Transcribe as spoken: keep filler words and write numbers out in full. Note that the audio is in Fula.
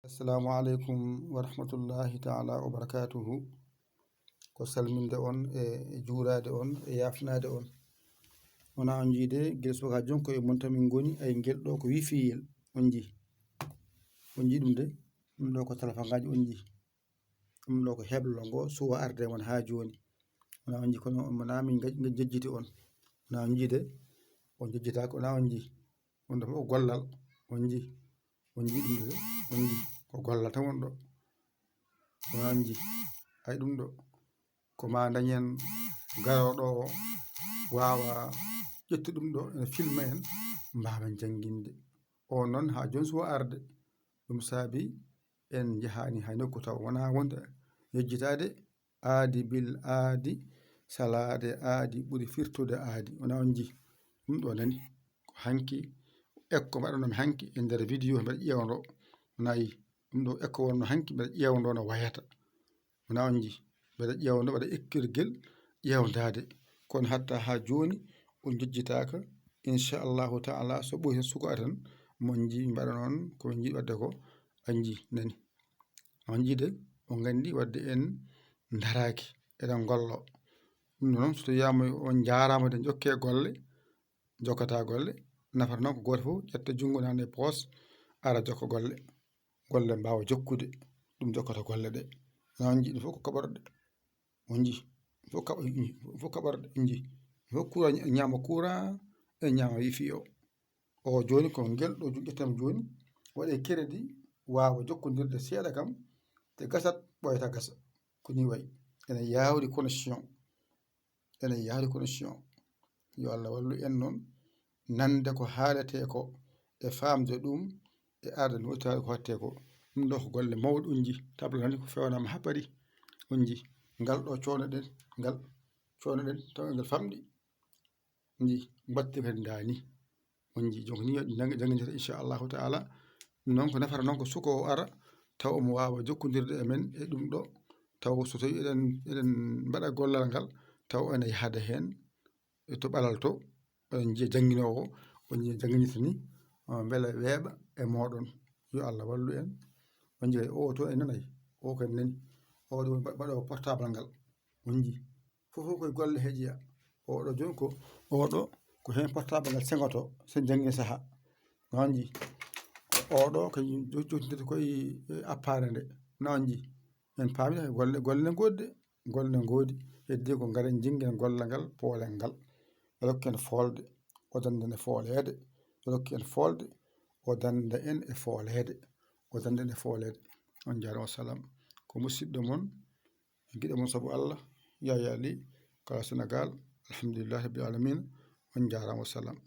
Assalamu aleykum wa rahmatullahi taala wa barakatuhu. Ko salminde on e juuraade on e yaafnaade on. Wona on njiide gila subaka haa jooni ko e mon tan min ngoni, ay ngel ɗo ko wifiyel, on njii. On njii ɗum de, ɗum ɗo ko talafangaaji, on njii. Ɗum ɗo ko heblo ngo suwa arde mon haa jooni. Wona on njii, kono wona min ngaj-, ngaj-, jejjiti on. Wona on njii de, on jejjitaaka, wona on njii. Ɗum ɗo fof ko gollal, on njii. On njii ɗum ɗo, on njii. Ko gollal tan won ɗo. Wona on njii. Ay ɗum ɗo, ko ma dañen garooɗo o waawa ƴettu ɗum ɗo, ene filma en, mbaawen jannginde. O noon haa jooni suwa arde. Ɗum saabi en njahaani hay nokku taw wona wonde yejjitaade, aadi bil aadi, salaade aadi ɓuri firtude aadi. Wona on njii. Ɗum ɗo nani. Ko hanki, ekko mbaɗanoomi hanki e nder vidéo mbaɗa ƴeewndo. Wona yi. Ɗum ɗo ekko wonno hanki mbaɗa ƴeewndo no wayata. Wona on njii. Mbaɗa ƴeewndo, mbaɗa ekkirgel ƴeewdaade. Kono hatta haa jooni on njejjitaaka. Inchallahu taala, so ɓooyi tan suka tan, mon njii mbaɗa noon ko min njii waɗde ko, a njii, nani. On njii de, on nganndi waɗde en ndaraaki, eɗen ngollo. Ɗum noon, so tawiyaama on njaaraama de, njokke golle, jokkata golle, nafata noon ko gooto fof ƴetta junngo nana e poos, ara jokka golle. Golle mbaawa jokkude, ɗum jokkata golle ɗe. Wona on njii, ɗum fof ko kaɓorɗe. On njii, fof kaɓa-, fof kaɓorɗe, on njii. Fof courant, ñaama courant, e ñaama wifi o. O jooni ko ngel ɗo ju-, ƴettama jooni, waɗe crédit, waawa jokkondirde seeɗa kam, te gasat ɓooyata gasa. Ko ni wayi. Ene yaawri connexion. Ene yaawri connexion. Yo Allah wallu en noon, nande ko haaletee ko, e faamde ɗum, e arde no waɗtaade ko hattee ko. Ɗum ɗo ko golle mawɗe, on njii. Tabla nani ko fewnaama haa paari. On njii. Ngal ɗo coonoɗen, ngal coonoɗen, taw ngal famɗi. Nji, mbatte kadi ndaani. On nji, donc ni jang-, jannginirta inchallahu taala. Ɗum noon ko nafata noon ko suka o ara, taw omo waawa jokkondirde e men e ɗum ɗo. Taw so tawi eɗen, eɗen mbaɗa gollal ngal, taw ene yahda heen e to ɓalal to, oɗon njiya jannginoowo o, on njiya jannginirta ni, ah, mbele weeɓa e mooɗon. Yo Allah wallu en. On njiya o to e nanay, o kadi nani. O ɗo mba-, mbaɗoowo portable ngal. On nji. Fof fof koye golle he jeyaa. Oɗo jooni ko, oɗo ko heen portable ngal seŋoto, so janngi saha. Noon nji. Oɗo ko jo-, jottindirta koye, e, appaare nde. Noon nji. En paami golle, golle ne ngoodi de. Golle ne ngoodi. Heddi ko ngaren njanngen golle ngal, poolel ngal. O rokki en foolde. O danda en e fooleede. O rokki en foolde. O danda en e fooleede. O danda en e fooleede. On njaaraama, wassalam. Ko musidɗo mon, giɗo mon sabu Allah, Yaya Ly, kala Senegal. Alhamdulillahi rabbil alamin. On njaaraama, wassalam.